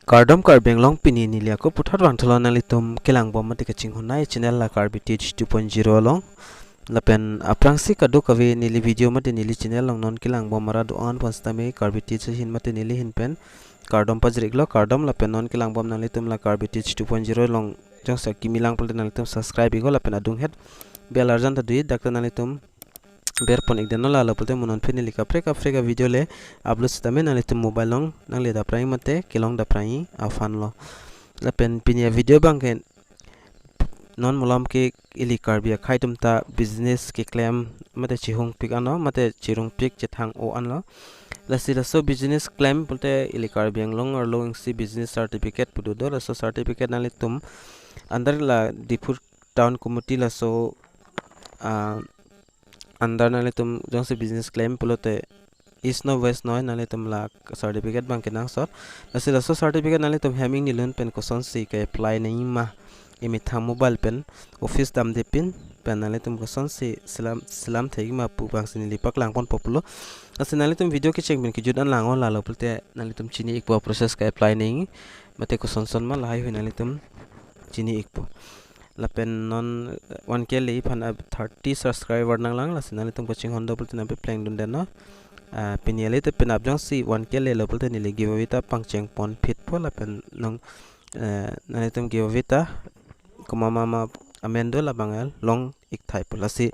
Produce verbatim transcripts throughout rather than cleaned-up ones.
Kardom Karbi Anglong, pini neli ako puthot vangthulo nanglitum kelangbom mate kachinghon-ai channel la Karbi Teach two point zero along. Lapen aphrangsi kadokave neli video mate neli channel along non kelangbom arat do-an aphan sitame Karbi Teach ahin mate neli ahin pen kardom pajir-iklo, kardom. Lapen non kelangbom nanglitum la Karbi Teach two point zero along jongsi akimi lang pulote nanglitum subscribe-iklo lapen adunghet bell arjan ta do-ik, dak ta nanglitum berpon-ik detnon, lalo pulote mo non pini neli kaprek kaprek a-video le upload sitame nanglitum mobile along nangle daprang mate kelong daprang aphanlo. Lapen pini a-video abangke non malom ke ili Karbi akhei atum ta business keklem mate chihungpik ano mate chirungpik chethang-o anlo. Lasi laso business klem pulote ili Karbi Anglong arlo isi business certificate pu do do, laso certificate nanglitum under la Diphu Town Committee laso, ah, under nanglitum jongsi business klem pulote East no West no nanglitum la certificate abangke nangsot. Lasi laso certificate nanglitum hem ingnilun pen kosonsi ke-apply nangjima, emethang mobile pen office damde pin pen nanglitum kosonsi selam selam thekma pu abangsi neli paklangpon populo. Lasi nanglitum video kecheng pen kejut an lang-o, lalo pulote nanglitum chini-ikpo process ke-apply nangji mate kosonson ma, lahai hui nanglitum chini-ikpo. Lapen non, eh, one K le aphan ab thirty subscriber nanglang, lasi nanglitum kachinghon do pulote nangpaplengdun detnon. Ah, pini ale te penap jongsi one K lelo pulote neli giveaway ta pangchengpon phitpo lapen non, eh, nanglitum giveaway ta komat ma ma amen do labang el long-ik thaipo. Lasi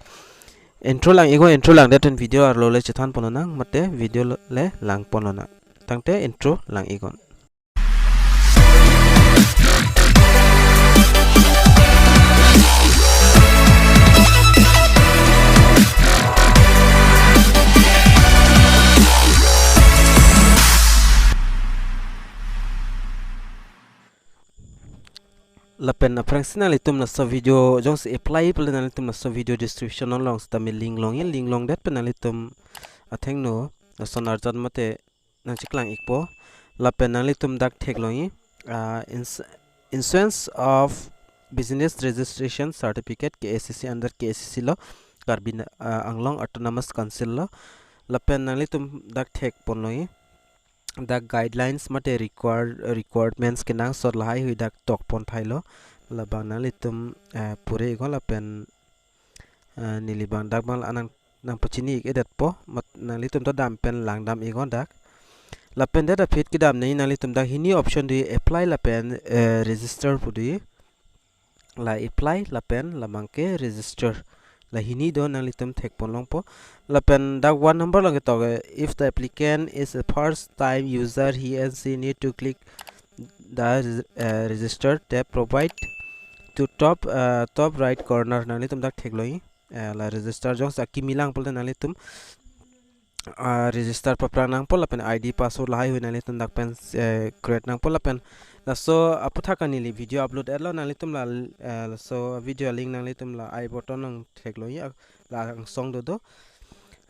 intro lang-iknon, intro langdet pen video arlo le chethanpon lonang mate video le langpon lonang. Tangte intro lang-iknon. Lapen aphrangsi nanglitum laso video jongsi apply pulote nanglitum laso video description along sitame link longji, link longdet pen nanglitum athengno lason arjan mate nangcheklang-ikpo. Lapen nanglitum dak theklongji, ah, ins-, issuance of business registration certificate, K A C C under K A C C lo, Karbi na-, ah, Anglong Autonomous Council lo. Lapen nanglitum dak thekponlongji, dak guidelines mate require-, requirements kenangsot lahai hui dak tokpon thailo. Labang nanglitum, eh, pore-iknon lapen, eh, neli abang dak abang anang nangpachini-ik-edetpo, mat nanglitum ta dam pen langdam-iknon dak. Lapen det aphi kedam nangji nanglitum dak hini option do-ik, apply lapen, eh, register pu do-ik. La apply lapen labang ke register. La hini do nanglitum thekpon longpo. Lapen dak one number along ketok, eh, if the applicant is a first time user, he and she need to click the reg-, eh, register tab provide to top, eh, top right corner, nanglitum dak theklongji. Eh, la register jongsi akimi lang pulote nanglitum, ah, register paprang nangpo lapen I D password lahai hui nanglitum dak pen, eh, create nangpo lapen laso aputhak neli video upload-etlo, nanglitum la, eh, laso video link nanglitum la I button along theklongji, ah, la angsong dodo.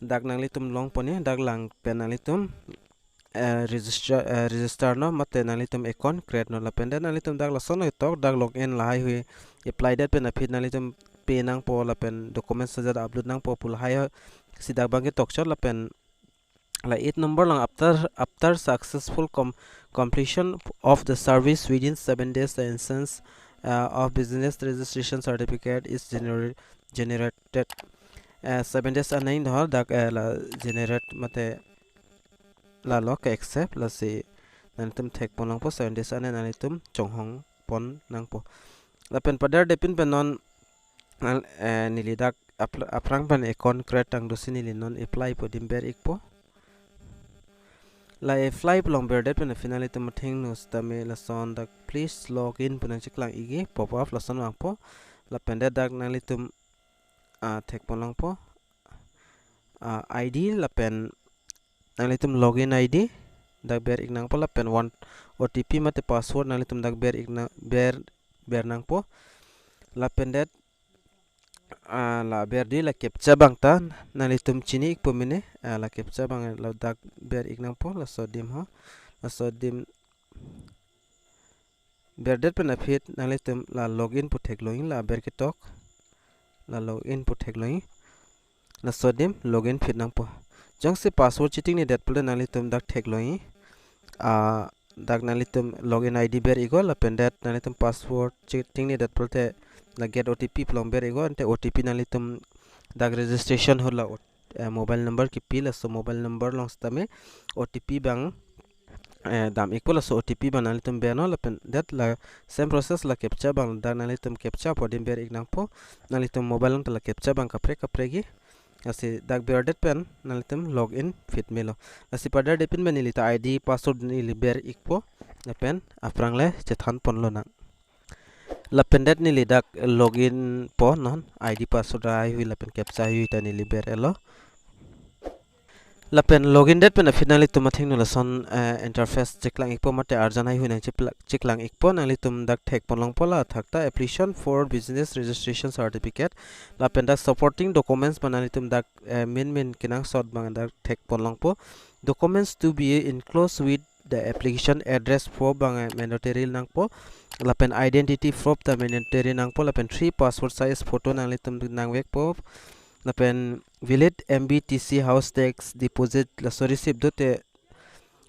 Dak nanglitum longponji, dak lang pen nanglitum, eh, register, eh, register non mate nanglitum account create non lapen det nanglitum dak lason ketok, dak login lahai hui apply det pen aphi nanglitum pay nangpo lapen documents ajat upload nangpo pu lahai si dak abang ketok chot lapen la eight number along, after, after successful com-, completion of the service within seven days, the issuance, uh, of business registration certificate is gener-, generated. Eh, seven days an nangji dohor dak, eh, la generate mate lalo ke-accept, lasi nanglitum thekpon longpo seven days an nanglitum chonghongpon nangpo. Lapen padar depin pen non, nang-, eh, neli dak apr-, aphrang pen account create tang dosi neli non apply pu adim ber-ikpo. La apply pu along berdet pen aphi nanglitum athengno sitame lason dak please log in pu nangcheklang-ikji pop up lason vangpo. Lapen det dak nanglitum, ah, thekpon longpo, ah, I D lapen nanglitum login I D dak ber-ik nangpo lapen one O T P mate password nanglitum dak ber-ik na ber, ber nangpo. Lapen det, ah, la ber di la captcha abang ta nanglitum chini-ikpo mene, ah, la captcha abang ladak ber-ik nangpo, laso adim ho, laso adim berdet pen aphi nanglitum la login pu theklongji, la aber ketok, la login pu theklongji, laso adim login phit nangpo. Jongsi password chetengne det pulote nanglitum dak theklongji, ah, dak nanglitum login I D ber ikpo lapen det nanglitum password checking ni det pulote la get O T P pu along ber ikpo, ante O T P nanglitum dak registration ahut la, eh, mobile number kipi, laso mobile number along sitame O T P abang, eh, dam ikpo, laso O T P abang nanglitum bernon lapen det la same process la captcha abang dak nanglitum captcha pu adim ber ik nangpo, nanglitum mobile along ta la captcha abang kaprek kaprek ji. Lasi dak berdet pen nanglitum login phit melo. Lasi padar depin pen neli ta I D password neli ber ikpo lapen aphrang le chethan ponlonang. Lapen det neli dak login ponnon, I D password haihui lapen captcha haihui ta neli ber-etlo. Lapen login det pen aphi nanglitum athengno lason, eh, interface chiklang ikpo mate arjan haihui nangchikla-, chiklang ikpo, nanglitum dak thek ponlongpo la thakta application for business registration certificate. Lapen dak supporting documents abang nanglitum dak, eh, main main kenangsot abang dak thek ponlongpo. Documents to be enclosed with the application address proof abang, eh, mandatory nangpo. Lapen identity proof ta mandatory nangpo. Lapen three passport size photo nanglitum nangvekpo. Lapen valid M B T C house tax deposit laso receipt dote,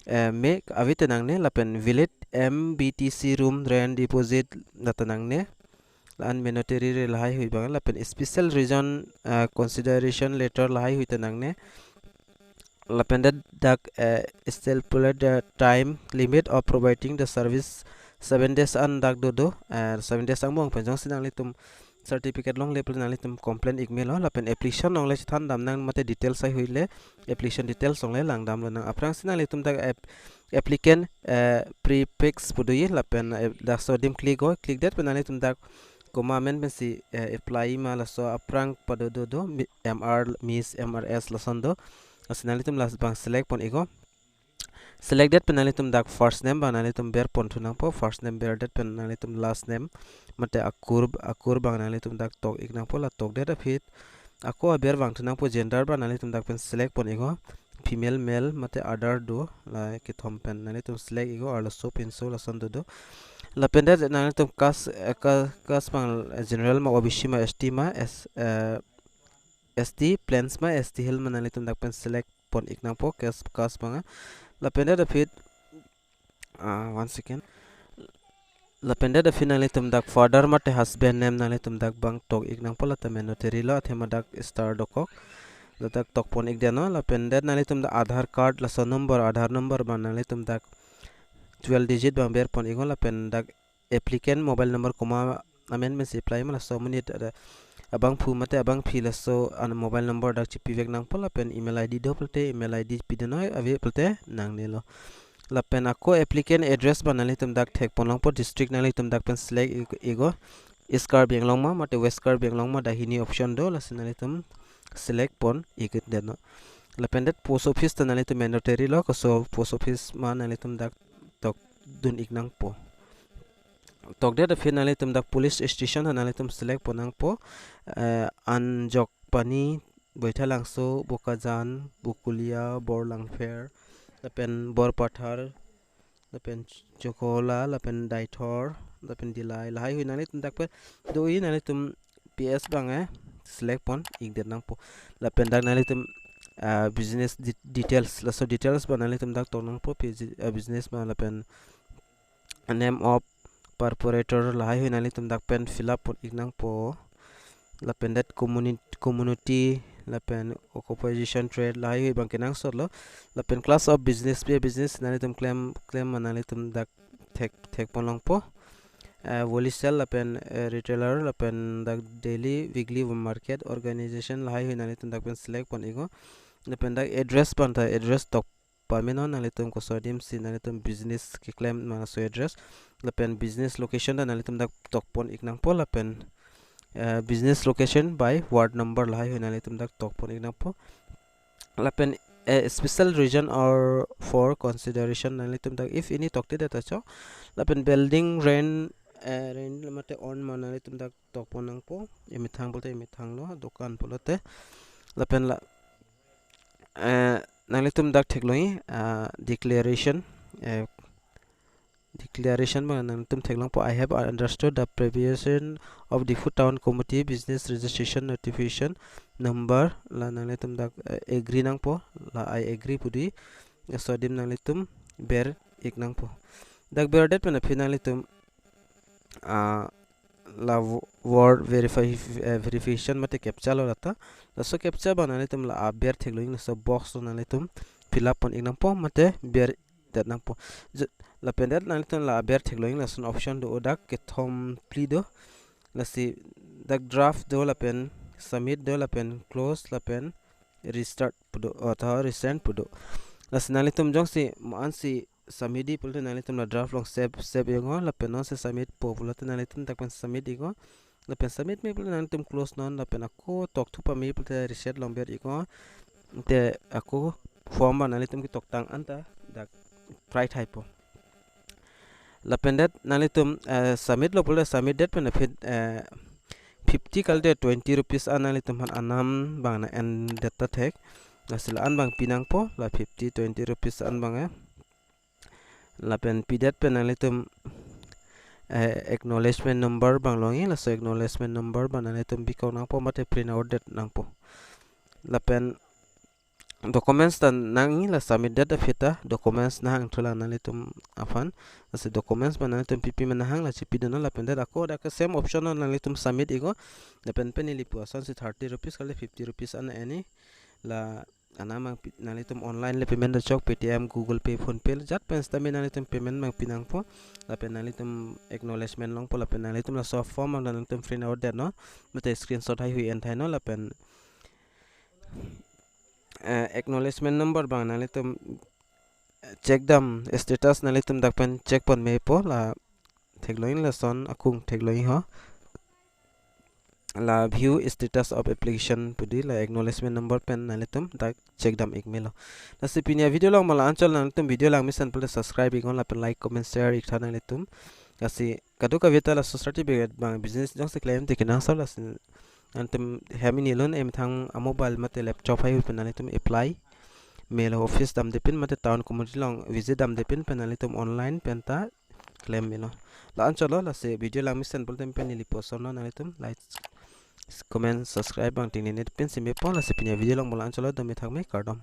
eh, me ave te nangne. Lapen valid M B T C room rent deposit lata nangne. La-an mandatory re lahaihui abang. Lapen special reason, eh, consideration letter lahaihui ta nangne. Lapen det dak, eh, stipulate the time limit of providing the service seven days an dak dodo, eh, seven days angbong pen jongsi nanglitum certificate longle pulote nanglitum complain ik melo. Lapen application along le chethan damnang mate details haihui le application details along le lang damlonang. Aphrangsi nanglitum dak app-, applicant, eh, prefix pu doji lapen, eh, dak laso adim click ikpo, click det pen nanglitum dak komat amen pensi, eh, apply ma laso aphrang pado dodo, mi-, M R, Miss, M R S lason do. Lasi nanglitum lasi abang select pon ikpo. Select det pen nanglitum dak first name abang nanglitum ber ponthu nangpo, first name ber det pen nanglitum last name mate akur, akur abang nanglitum dak tok ik nangpo, la tok det aphi ako aber vangthu nangpo, gender abang nanglitum dak pen select pon ikpo, female, male mate other do, la kethom pen nanglitum select ikpo, arloso pinso lason dodo. Lapen det nanglitum caste, eh, ca-, caste abang, eh, general ma, O B C ma, S T ma, S, eh, S T plains ma, S T hill ma nanglitum dak pen select pon ik nangpo, caste, caste abang. Lapen det aphi, ah, one second. Lapen det aphi nanglitum dak father mate husband name nanglitum dak abang tok ik nangpo, lata mandatory lo, athema dak star dokok. Ladak tok pon ik detnon, lapen det nanglitum dak Aadhaar card laso number, Aadhaar number abang nanglitum dak twelve digit abang ber pon ikpo, lapen dak applicant mobile number komat amen pensi apply ma laso amonit, ada abangphu mate abangphi laso an mobile number dak chipivek nangpo, lapen email I D do pulote email I D pidetnon, ave pulote nangnelo. Lapen ako applicant address abang nanglitum dak thek ponlongpo, district nanglitum dak pen select ik-, ikpo, East Karbi Anglong ma mate West Karbi Anglong ma, dak hini option do, lasi nanglitum select pon ik detnon. Lapen det post office ta nanglitum mandatory lo, koso post office ma nanglitum dak tok dun ik nangpo. Tok det aphi nanglitum dak police station ta nanglitum select pon nangpo, eh, Anjokpani, Baithalangso, Bokajan, Bokolia, Borlangpher, lapen Borpathar, lapen Chokohola, lapen Deithor, lapen Dillai, lahaihui nanglitum dak pen doji nanglitum P S abang, eh, select pon ik det nangpo. Lapen dak nanglitum, ah, business de-, details, laso details abang nanglitum dak tok nangpo, P G, ah, business abang lapen name of proprietor lahaihui nanglitum dak pen fill up pon ik nangpo. Lapen det communi-, community, lapen occupation, trade lahaihui abang kenangsot lo. Lapen class of business, pi business nanglitum klem, klem ma nanglitum dak thek, thek ponlongpo. Eh, wholesale lapen, eh, retailer lapen dak daily, weekly market organization lahaihui nanglitum dak pen select pon ikpo. Lapen dak address abang ta address tok pamenon, nanglitum koso adim si nanglitum business keklem ma laso address. Lapen business location ta nanglitum dak tok pon ik nangpo, lapen, eh, business location by ward number lahaihui nanglitum dak tok pon ik nangpo. Lapen, eh, special reason or for consideration nanglitum dak if any tokte det ta chok. Lapen building rent, eh, rent mate own ma nanglitum dak tok pon nangpo, emethang pulote emethang lo, dokan pulote. Lapen la, eh, nanglitum dak theklongji, ah, declaration, eh, declaration abang nanglitum theklongpo, "I have understood the provision of Diphu Town Committee business registration notification number," la nanglitum dak, eh, agree nangpo, la "I agree" pu doji. Laso adim nanglitum ber ik nangpo. Dak berdet pen aphi nanglitum, ah, la wo-, word verify, eh, verification mate captcha lo lata. Laso captcha abang nanglitum la aber theklong, laso box lo nanglitum fill up pon ik nangpo mate berdet nangpo. Je-, lapen det nanglitum la aber theklong, lason option do, o dak kethom phli do. Lasi dak draft do lapen submit do lapen close lapen restart pu do, o tho resend pu do. Lasi nanglitum jongsi mo ansi submit di pulote nanglitum la draft along save, save iknon, lapen non se submit po pulote nanglitum dak pen submit iknon. Lapen submit me pulote nanglitum close non, lapen ako tokthu pame pulote reset long ber iknon. Te ako form abang nanglitum ketoktang anta dak prai thaipo. Lapen det nanglitum, eh, submit lo pulote submit det pen aphi, eh, fifty kalite twenty rupees an nanglitum aphan anam abang nang-endet ta thek. Lasi la-an abang pi nangpo, la fifty, twenty rupees an abang, eh. Lapen pidet pen nanglitum, eh, acknowledgement number abang longji, laso acknowledgement number abang nanglitum bikok nangpo mate print out det nangpo. Lapen documents ta nangji, la submit det aphi ta documents nahangthu la nanglitum aphan. Lasi documents abang nanglitum pipi ma nahang la chipidun non, lapen det ako dak same option non nanglitum submit iknon. Lapen pen neli pu asonsi thirty rupees kalite fifty rupees an nang-enji. La anam abang pi-, nanglitum online le payment do chok, Paytm, Google Pay, PhonePe, jat pen sitame nanglitum payment abang pi nangpo. Lapen nanglitum acknowledgement longpo, lapen nanglitum laso form abang nanglitum print out det non, mate screenshot haihui en thai non, lapen, eh, acknowledgement number abang nanglitum, eh, check dam status nanglitum dak pen check pon mepo, la theklong lason akung theklong ho. La view status of application pu di, la acknowledgement number pen nanglitum dak check dam ik melo. Lasi pini avideo along mo la-anchot, nanglitum video lang mesen pulote subscribe iknon lapen like, comment, share ik tha nanglitum. Lasi kadokave ta laso certificate abang business jongsi klem te kenangsot, lasi nanglitum hem inilun emethang a mobile mate laptop haihui pen nanglitum apply melo, office damde pin mate town community along visit damde pin pen nanglitum online pen ta klem melo. La-anchot lo, lasi video lang mesen pulote pen neli pu asonlo, nanglitum like, comment, subscribe abang tinine pinsi mepo. Lasi pini avideo along mo la-anchot lo, dome thakme, kardom.